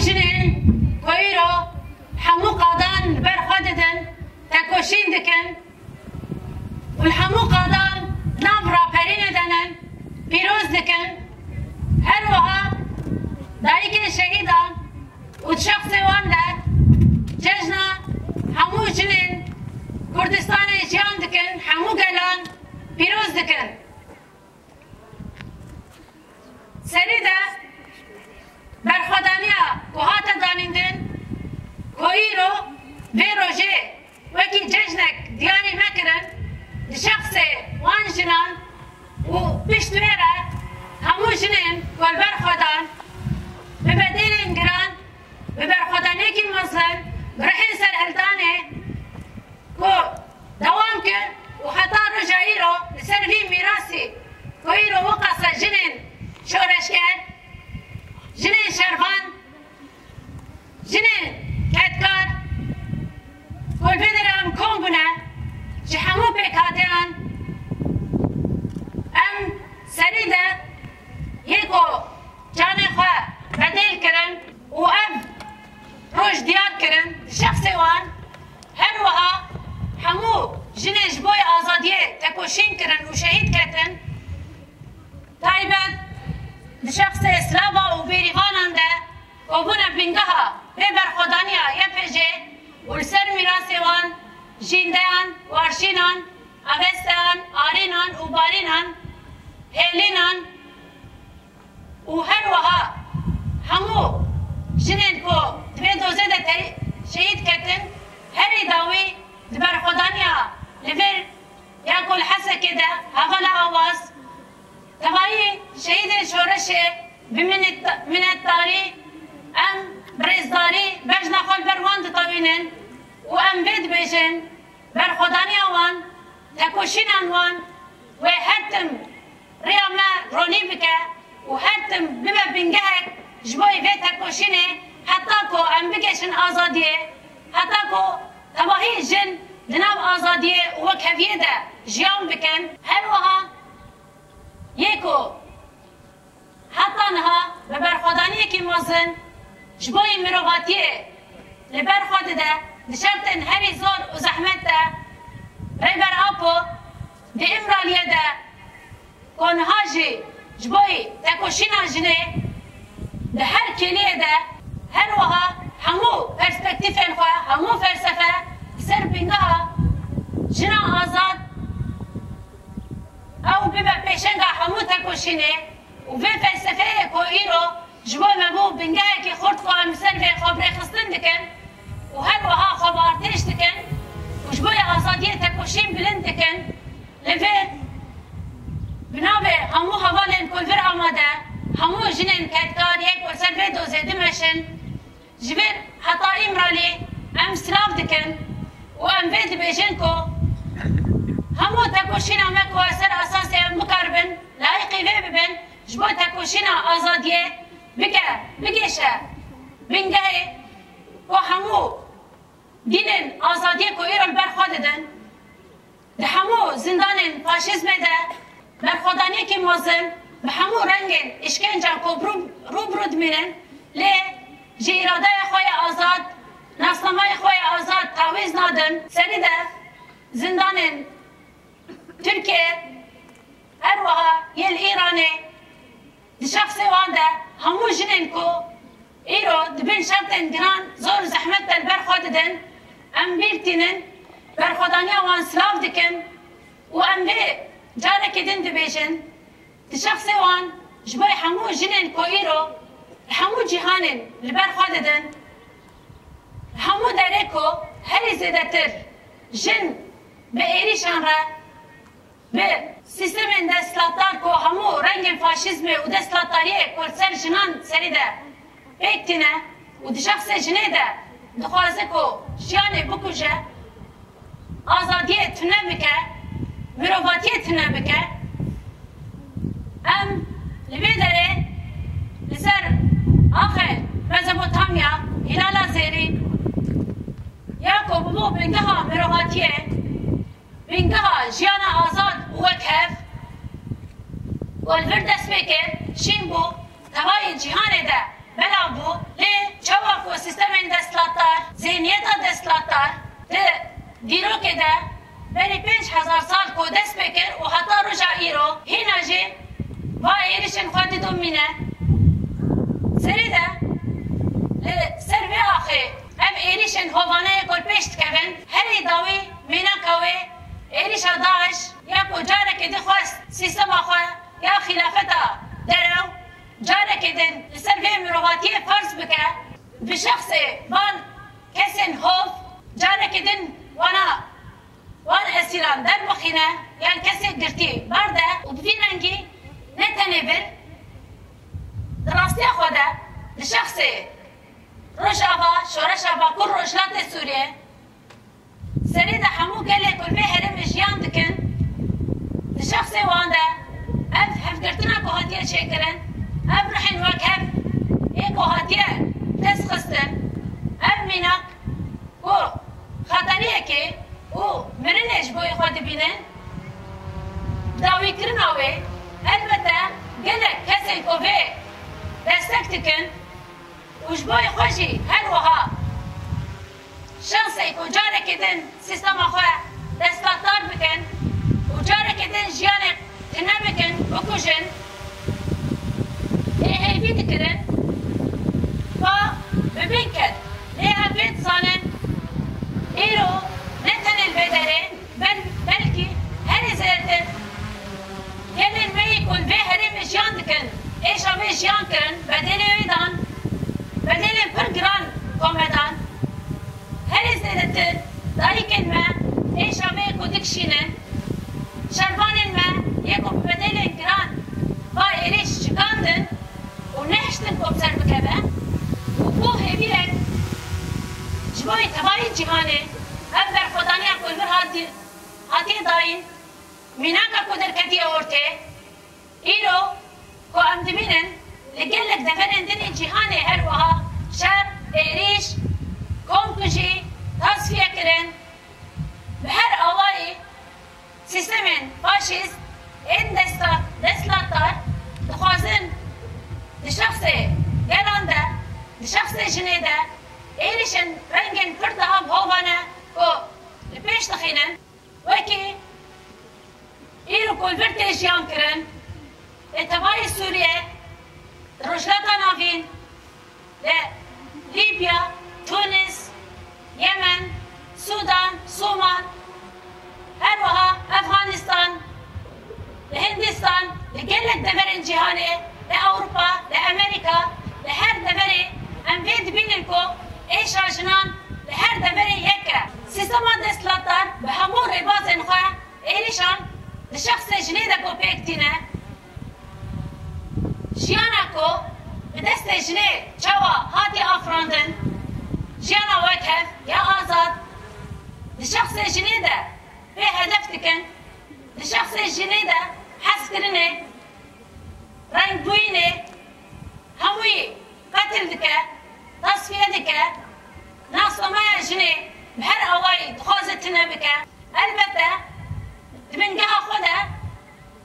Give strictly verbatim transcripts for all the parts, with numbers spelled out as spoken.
Jinên ku îro hemû qadan li ber xwe didin, tekoşîn dikin û li hemû qadan nav raperînê de ne, pîroz dikin. Her wiha dayikên şehîdan û di şexsê wan de cejna hemû jinên Kurdistanê jiyan dikin, hemû gelan pîroz dikin. Serî de berxwedaniya ku hate danîndin, ku îro vê rojê wekî cejnek diyarî me kirin, di şexsê wan jinan û pişt wê re hemû jinên ku li ber xwe dan, bi bedelên giran, bi berxwedaniyekî mezin, bi rihên serhildanê ku dewam kir û heta roja îro li ser vî mîrasî ku îro wiqasa jinên şoreşger, jinên şervan, jinên kedkar ku li vê derê em kom bûne, ji hemû pêkhateyan em serî de yê ku canê xwe bedêl kirin û ev roj diyar kirin, di şexsê wan her wiha hemû jinên ji bo yê azadiyê tekoşîn kirin û şehîd ketin, taybet di şexsê Slava û Bêrîvanan de ku bûne bingeha vê berxwedaniya Y P G û li ser mîrasê wan jîndeyan, warşînan, avesteyan, arînan û barînan, hêlînan û her wiha hemû jinên ku di vê dozê de te-, şehîd ketin, herî dawî di berxwedaniya li vir ya ku li Hesekê de hevala Awaz, tevayî şehîdên şoreşê bi minet-, minetdarî em bi rêzdarî bejna xwe li ber wan ditewînin û em vê dibêjin, berxwedaniya wan, tekoşînan wan wê her tim rêya me ronî bike û her tim bibe bingehek ji bo vê tekoşînê, heta ku em bigihîjin azadiyê, heta ku tevahî jin di nav azadiyê û wekheviyê de jiyan bikin. Her wiha yê ku heta niha bi berxwedaniyekî mezin ji bo yê mirovatiyê li ber xwe dide, di şertên herî zor û zehmet de Rêber Apo di Îmraliyê de ku niha jî ji bo yê tekoşîna jinê di her kêliyê de her wiha hemû perspektîfên xwe, hemû felsefe li ser bingeha jina azad ew bibe pêşenga hemû tekoşînê û vê felsefeyê ku îro ji bo me bû bingehekî xurt ku em li ser vê xwe bi rêxistin dikin û her wiha xwe bi artêş dikin û ji bo yê azadiyê tekoşîn bilind dikin, li vir bi navê hemû hevalên ku li vir amade, hemû jinên kedkar yê ku li ser vê dozê dimeşin, ji vir heta Îmralî em silav dikin û em vê dibêjin ku hemû tekoşîna me ku li ser esasê em bikaribin, layîqî vê bibin, ji bo tekoşîna azadiyê bike, bigihîje bingehê ku hemû dînên azadiyê ku îro li ber xwe didin, di hemû zindanên faşîzmê de berxwedaniyekî mezin bi hemû rengên îşkencan ku bi rû, rû bi rû dimînin, lê ji îradeya xwe ya azad, nasnameya xwe ya azad tawîz nadin. Serî de zindanên Tirkiyê, her wiha yê li Îranê, di şexsê wan de hemû jinên ku îro di bin şertên giran, zor û zehmet de li ber xwe didin, em bîr tînin, berxwedaniya wan silav dikin û em vê carekê din dibêjin, di şexsê wan ji bo hemû jinên ku îro li hemû cîhanên li ber xwe didin, li hemû derê ku herî zêdetir jin bi êrîşan re, bi sîstemên desthilatdar ku hemû rengên faşîzmê û desthilatdariyê ku li ser jinan serî de pêk tîne û di şexsê jinê de dixwaze ku jiyanê bikuje, azadiyê tune bike, mirovatiyê tune bike, em li vê derê li ser axê Mezopotamya, Hîlala Zêrî, ya ku bûbû bingeha mirovatiyê, bingeha jiyana azad û wekhev, ku li vir dest pê kir, şîn bû, tevayê cîhanê de belav bû. Lê çawa ku sîstemên desthilatdar, zihniyeta desthilatdar di dîrokê de berî pênc hezar sal ku dest pê kir û heta roja îro hîna jî va êrîşên xwe didomîne. Serê de li ser vê axê ev êrîşên hovane yê ku li pêş dikevin, herî dawî mînaka wê êrîşa DAIŞ ya ku carekê dixwest sîstema xwe ya xîlafeta derew carekê din li ser vê mirovatiyê ferz bike, bi şexsê van kesên hov carekê din wana wan esîran derbixîne yan kesê girtî berde û bi vî rengî ne tenê vir di rastiya xwe de li şexsê Rojava, Şoreşa Bakur Rojhilatê Sûriyê, serê de hemû gelê ku li vê herêmê jiyan dikin, di şexsê wan de ev hevgirtina ku hatiye çêkirin, ev ruhên wekhev ê ku hatiye dest xistin, ev mînak ku xeteriyekê û mirinê ji bo xwe dibînin, dawîkirina wê, elbete gelek kesên ku vê destek dikin û ji bo xwe jî her wiha şansê ku carekê din sîstema xwe desthilatdar bikin û carekê din jiyanê tune bikin, bikujin, ê hêvî dikirin, va bi bin ket. Lê ev vê dizanin, îro ne tenê li vê derê, bel-, belkî herî zêdetir gelên me yê ku li vê herêmê jiyan dikin, êşa vê jiyan kirin, bedelê wê dan, bedelên pir giran ku me dan. Herî zêdetir dayikên me êşa vê ku dikişînin, şervanên me yê ku bi bedelên giran va êrîş şikandin û nehiştin ku bi ser bikeve û ku hêviyek ji bo tevayî cîhanê ev berxwedaniya ku li vir hati-, hatiye dayîn, mînaka ku derketiye ortê, îro ku em dibînin li gelek deverên din ên cîhanê her wiha şer, êrîş, komkujî, tasfiye kirin, bi her awayî sîstemên faşîst ên desta-, desthilatdar dixwazin di şexsê gelan de, di şexsê jinê de êrîşên rengên pir daha bi hovane ku li pêş dixînin. Wekî îro ku li vir tê jiyan kirin, li tevayî Sûriye, Rojhilata Navîn, li Lîbya, Tunis, Yemen, Sûdan, Somal, her wiha Efxanistan, li Hindistan, li gelek deverên cîhanê, li Ewropa, li Amerîka, li her deverê em vê dibînin ku êşa jinan li her deverê yek e. Sîstema desthilatdar bi hemû rêbazên xwe êrîşan di şexsê jinê de ku pêk tîne, jiyana ku bi destê jinê çawa hatiye afirandin, jiyana wekhev ya azad di şexsê jinê de pê hedef dikin, di şexsê jinê de hezkirinê, rengbûyînê, hemûyî qetil dike, tasfiye dike, nasnameya jinê bi her awayî dixwaze tune bike. Elbette di bingeha xwe de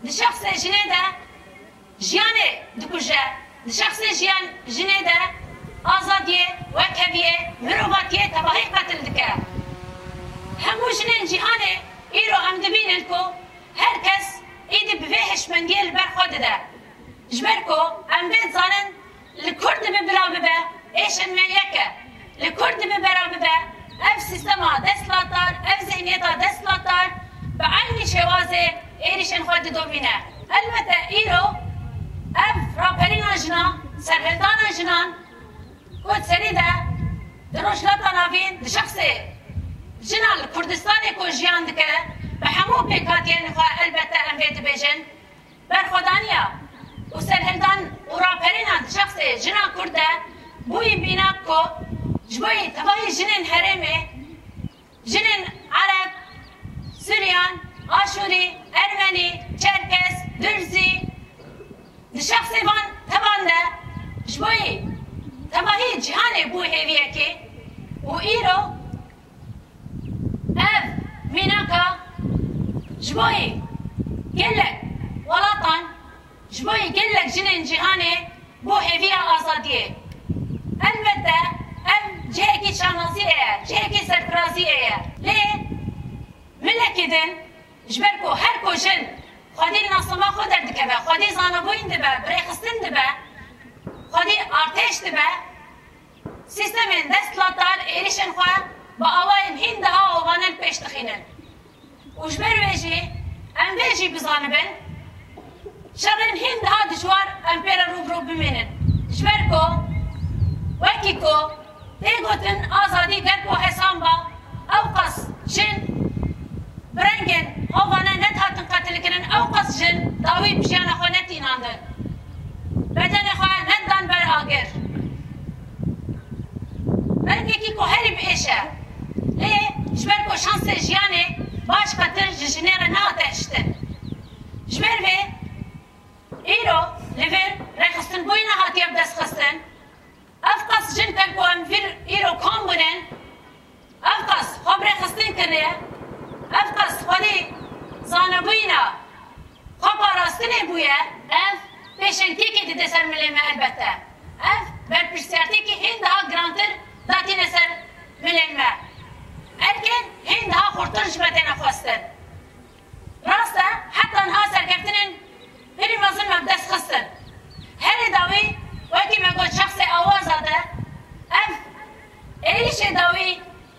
di şexsê jinê de jiyanê dikuje, di şexsê jiyan jinê de azadiyê, wekheviyê, mirovatiyê tevahî qetil dike. Hemû jinên cîhanê îro em dibînin ku her kes êdî bi vê hişmendiyê li ber xwe dide. Ji ber ku em vê dizanin, li Kurd dibe bila bibe, êşên me yek e. Li Kurd dibe bela bibe, ev sîstema desthilatdar, ev zihniyeta desthilatdar bi eynî şêwazê êrîşên xwe didomîne. Elbete îro ev raperîna jinan, serhildana jinan, ku serî de di Rojhilata Navîn di şexsê jina li Kurdistanê ku jiyan dike, bi hemû pêkhatiyên xwe elbette em vê dibêjin. Berxwedaniya û serhildan û raperîna di şexsê jina Kurd de bûyî mînak ku ji bo yî tevahî jinên herêmê, jinên Ereb, Suryan, Aşûrî, Ermenî, Çerkes, Durzî, di şexsê van tevan de ji bo yî tevahî cîhanê bû hêviyekê û îro ev mînaka ji bo yî gelek welatan, ji bo yî gelek jinên cîhanê bû hêviya azadiyê. Elbette ev cihekî şanaziyê ye, cihekî serfiraziyê ye. Lê milekî din, ji ber ku her ku jin xwedî li nasnama xwe derdikeve, xwedî zanebûyîn dibe, birêxistin dibe, xwedî artêş dibe, sîstemên desthilatdar êrîşên xwe bi awayên hîn daha hovane li pêş dixînin. Û ji ber wê jî em vê jî bizanibin, şerên hîn daha dijwar em pê re rû bi rû bimînin. Ji ber ku wekî ku tê gotin azadî ger ku hesan ba, ew qas jin bi rengên hovane nedihatin qetilkirin, ew qas jin dawî bi jiyana xwe netînandin. Bedenê xwe nedidan ber agir. Rengekî ku herî bi êş e. Lê ji ber ku şansê jiyanê baş qetil ji jinê re nehate hiştin. Ji ber vê îro li vir rêxistinbûyî nehatiye bi dest xistin. Ev qas jin kem ku em vir îro kom bûnin, ev qas xwe bi rêxistin kiriye, ev qas xwedî zanebûyîna xwe parastinê bûye, ev pêşengtiyekê dide ser milê me elbette. Ev berpirsiyartiyekî hîn daha girantir datîne ser milên me. Erkên hîn daha xurtir ji me têne xwestin. Rast e, heta niha serkeftinên herî mezin me bi dest xistin. Herî dawî, wekî me got, şexsê Awazade, ev êrîşê dawî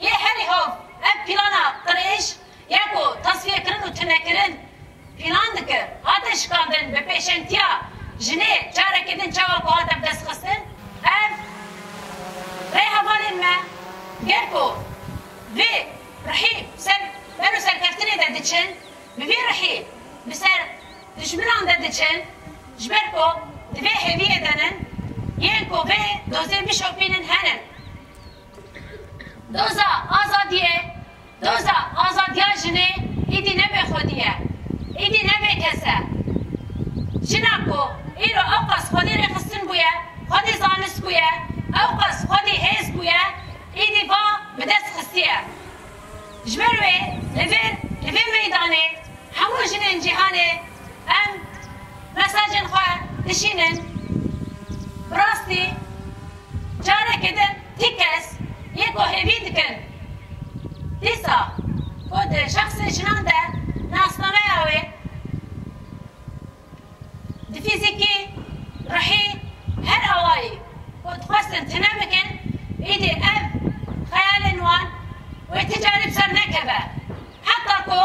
yê herî hov, ev plana qirêj ya ku tasfiyekirin û tunekirin plan dikir, hate şikandin bi pêşengtiya jinê carekê din çawa ku hate bi dest xistin, ev rêhevalên me ger ku vê rihî ser ber û serkeftinê de diçin, bi vî rihî bi ser dijminan de diçin, ji ber ku di vê hêviyê de nin, yên ku vê dozê bişopînin henin. Doza azadiyê, doza azadiya jinê îdî ne bêxwedî ye, îdî ne bêkes e. Jina ku îro ew qas xwedî rêxistin bûye, xwedî zanist bûye, ew qas xwedî hêz bûye, îdî va bi dest xistiye. Ji ber wê li vê, li vê meydanê hemû jinên cîhanê em mesajên xwe dişînin. Bi rastî careke din ti kes yê ku hêvî dikin dîsa ku di şexsê jinan de nasnameya wê di fîzîkî, ruhî, her awayî ku dixwestin tune bikin, îdî ev xeyalên wan wê ti carî bi ser nekeve. Heta ku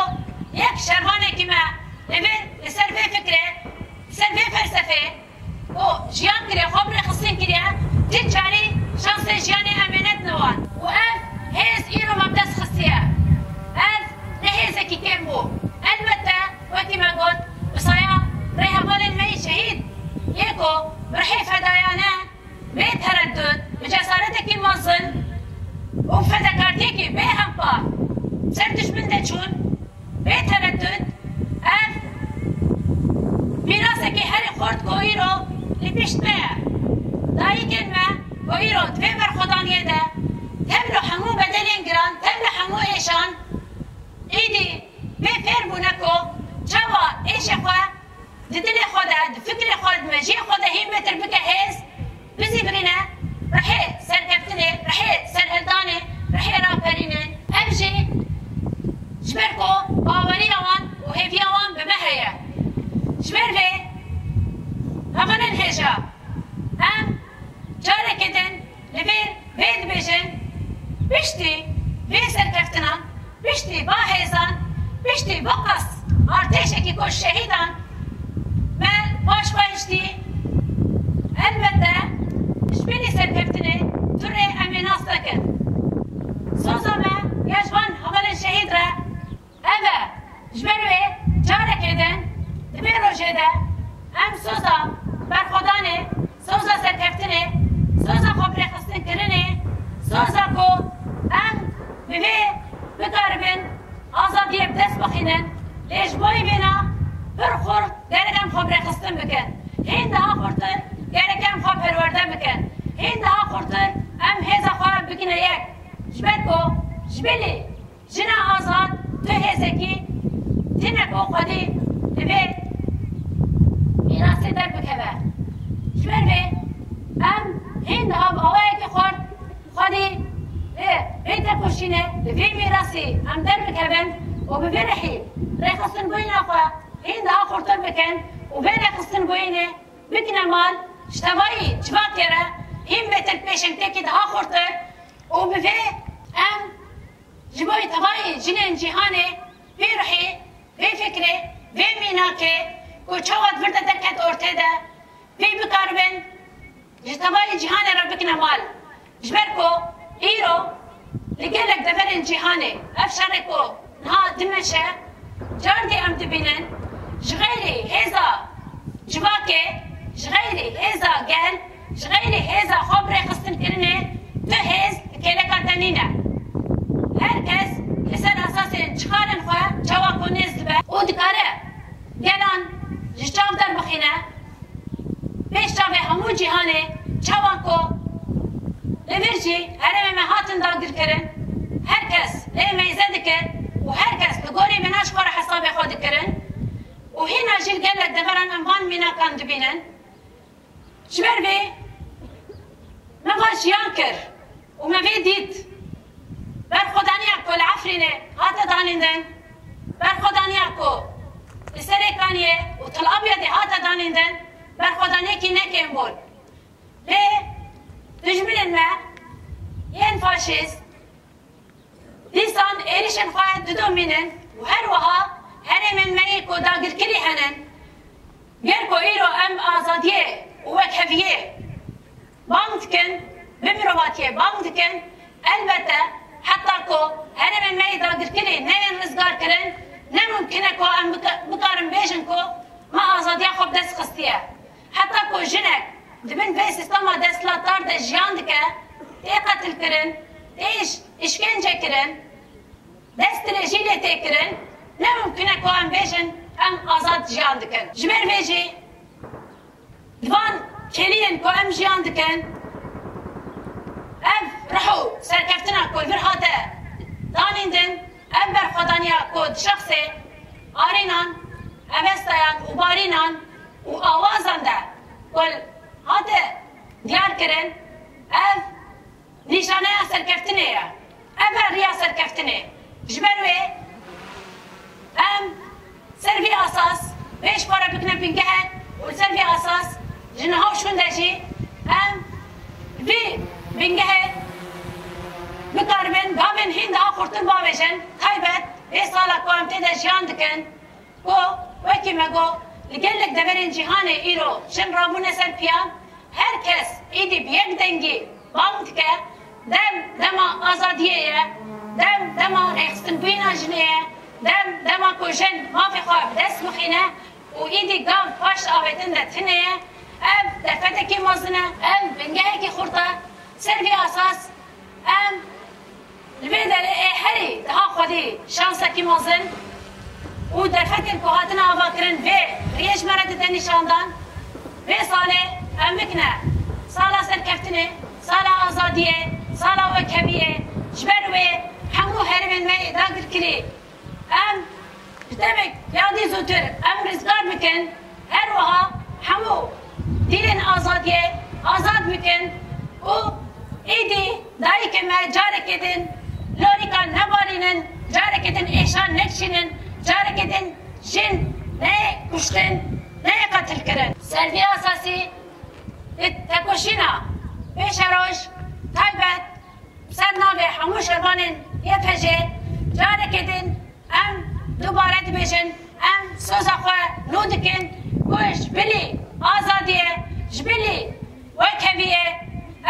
yek şervanekî me li vir li ser vê fikrê, li ser vê felsefê ku jiyan kiriye, xwe bi rêxistin kiriye, ti carî şansê jiyanê em ê nedine wan. Û ev hêz îro me bi dest xistiye. Ev ne hêzekî kêm bû. Elbette, wekî me got, bi saya rêhevalên me yê şehîd yê ku bi rihê fedayane, bê tereddud, bi cesaretekî mezin û fedakartiyekî bê hempa ser dijmin de çûn, bê tereddud ev mîrasekî herî xurt ku îro li pişt me ye. Dayikên me ku îro di vê berxwedaniyê de tevlo hemû bedelên giran, tevlo hemû êşan, îdî vê fêr bûne ku çawa êşê xwe di dilê xwe de, di fikrê xwe, di mejiyê xwe de hîn bêtir bike hêz, bizîvirîne rihê serkeftinê, rihê serhildanê, rihê raperînê. Ev jî ji ber ku baweriya wan û hêviya wan bi me heye. Ji ber vê hevalên hêja em careke din li vê vê dibêjin, piştî vê serkeftinan, piştî va hêzan, piştî va qas artêşekî ku şehîdan me paş xwe hiştî, elbette ji bilî serkeftinê tu rê em ê nas nekin. Soza me ya ji van hevalên şehîd re ev e. Ji ber wê careke din di vê rojê de em soza berxwedanê, soza serkeftinê, soza xwebirêxistinkirinê, soza ku em bi vê bikaribin azadiyê bi dest bixînin, lê ji bo vêna pir xurt gerek em xwebirêxistin bikin. Hîn daha xurtir gerek em xwe perwerde bikin. Hîn daha xurtir em hêza xwe bikine yek. Ji ber ku ji bilî jina azad tu hêzekî tune ku xwedî divê mîrasê derbikeve. Ji ber vê em Hîn niha bi awayekî xurt xwedî li vê tekoşînê, li vê mîrasî em derbikevin û bi vê rihî rêxistinbûyîna xwe hîn daha xurtir bikin û vê rêxistinbûyînê bikine mal, ji tevayî civakê re hîn bêtir pêşengtêkî daha xurtir û bi vê em ji bo tevayî jinên cîhanê vê ruhê, vê fikrê, vê mînakê ku çawa di vir de derket ortê de, pê bikaribin ji tevayî cîhanê re bikine mal. Ji ber ku îro li gelek deverên cîhanê ev şerê ku niha dimeşe, cardî em dibînin, ji xeyrî hêza civakê, ji xeyrî hêza gel, ji xeyrî hêza xwe bi rêxistinkirinê tu hêz di kêleka te nîne. Her kes li ser esasên çixarên xwe çawa ku nêz dibe û dikare gelan ji çav derbixîne, pêş çavê hemû cîhanê çawa ku li vir jî herêmê me hatin dagirkirin, her kes lê meyze dikir û her kes li gorî vêna ji xwe re hesabê xwe dikirin û hîna jî gelek deveran em van mînakan dibînin. Ji ber vê me va jiyan kir û me vê dît. Berxwedaniya ku li Efrînê hate danîndin, berxwedaniya ku li Serêkaniyê û Til Abyadê hate danîndin, berxwedaniyekî ne kêm bûn. Lê dijminên me yên faşîst dîsan êrişên xwe didomînin û her wiha herêmên me yê ku dagirkirî henin, ger ku îro em azadiyê û wekheviyê bang dikin, bi mirovatiyê bang dikin, elbete heta ku herêmên me yê dagirkirî neyên rizgarkirin, ne mumkin e ku em bika-, bikarin bêjin ku me azadiya xwe bi dest xistiye. Heta ku jinek di bin vê sîstema desthilatdar de jiyan dike, tê qetilkirin, tê îş-, îşkence kirin, destdirêjî lê tê kirin, ne mumkin e ku em bêjin em azad jiyan dikin. Ji ber vê jî di van kêliyên ku em jiyan dikin, ev rih û serkeftina ku li vir hate danîndin, ev berxwedaniya ku di şexsê Arînan, Avestayan û Barînan û awazan de ku hate diyar kirin, ev nîşaneya serkeftinê ye. Ev e riya serkeftinê. Ji ber wê em ser vî asas vê ji xwe re bikine bingehek û li ser vî asas ji niha û şûnde jî em vî bingehê bikaribin gavên hîn daha xurtir bavêjin, taybet vê sala ku em tê de jiyan dikin. Ku, wekî me got, li gelek deverên cîhanê îro jin rabûne ser piyan, her kes êdî bi yek dengî bang dike, dem dema azadiyê ye, dem dema rêxistinbûyîna jinê ye, dem dema ku jin mafê xwe bi dest bixîne û êdî gav paş avêtin de tune ye. Ev derfetekî mezin e, ev bingehekî xurt e. Ser vî asas em li vê derê ê herî daha xwedî şansekî mezin û derfetên ku hatine avakirin vê riyê ji me re dide nîşandan. Vê salê em bikine sala serkeftinê, sala azadiyê, sala wekheviyê. Ji ber wê hemû herêmên me yê dagirkirî em ji demek ya dî zûtir em rizgar bikin, her wiha hemû dîlên azadiyê azad bikin û êdî dayikê me carekê din lorîkan nebarînin, carekê din êşan nekişînin, carekê din jin neyê kuştin, neyê qetilkirin. Ser vî esasî di tekoşîna pêşeroj taybet Ser navê hemû şervanên Y P J carekê din em dubare dibêjin, em soza xwe nû dikin ku ji bilî azadiyê, ji bilî wekheviyê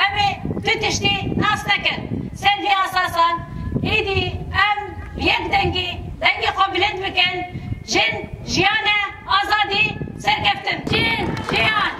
em ê tu tiştî nas nekin. Ser vî esasan êdî em bi yek dengî dengê xwe bilind bikin, jin, jiyan e, azadî, serkeftin. Jin, jiyan,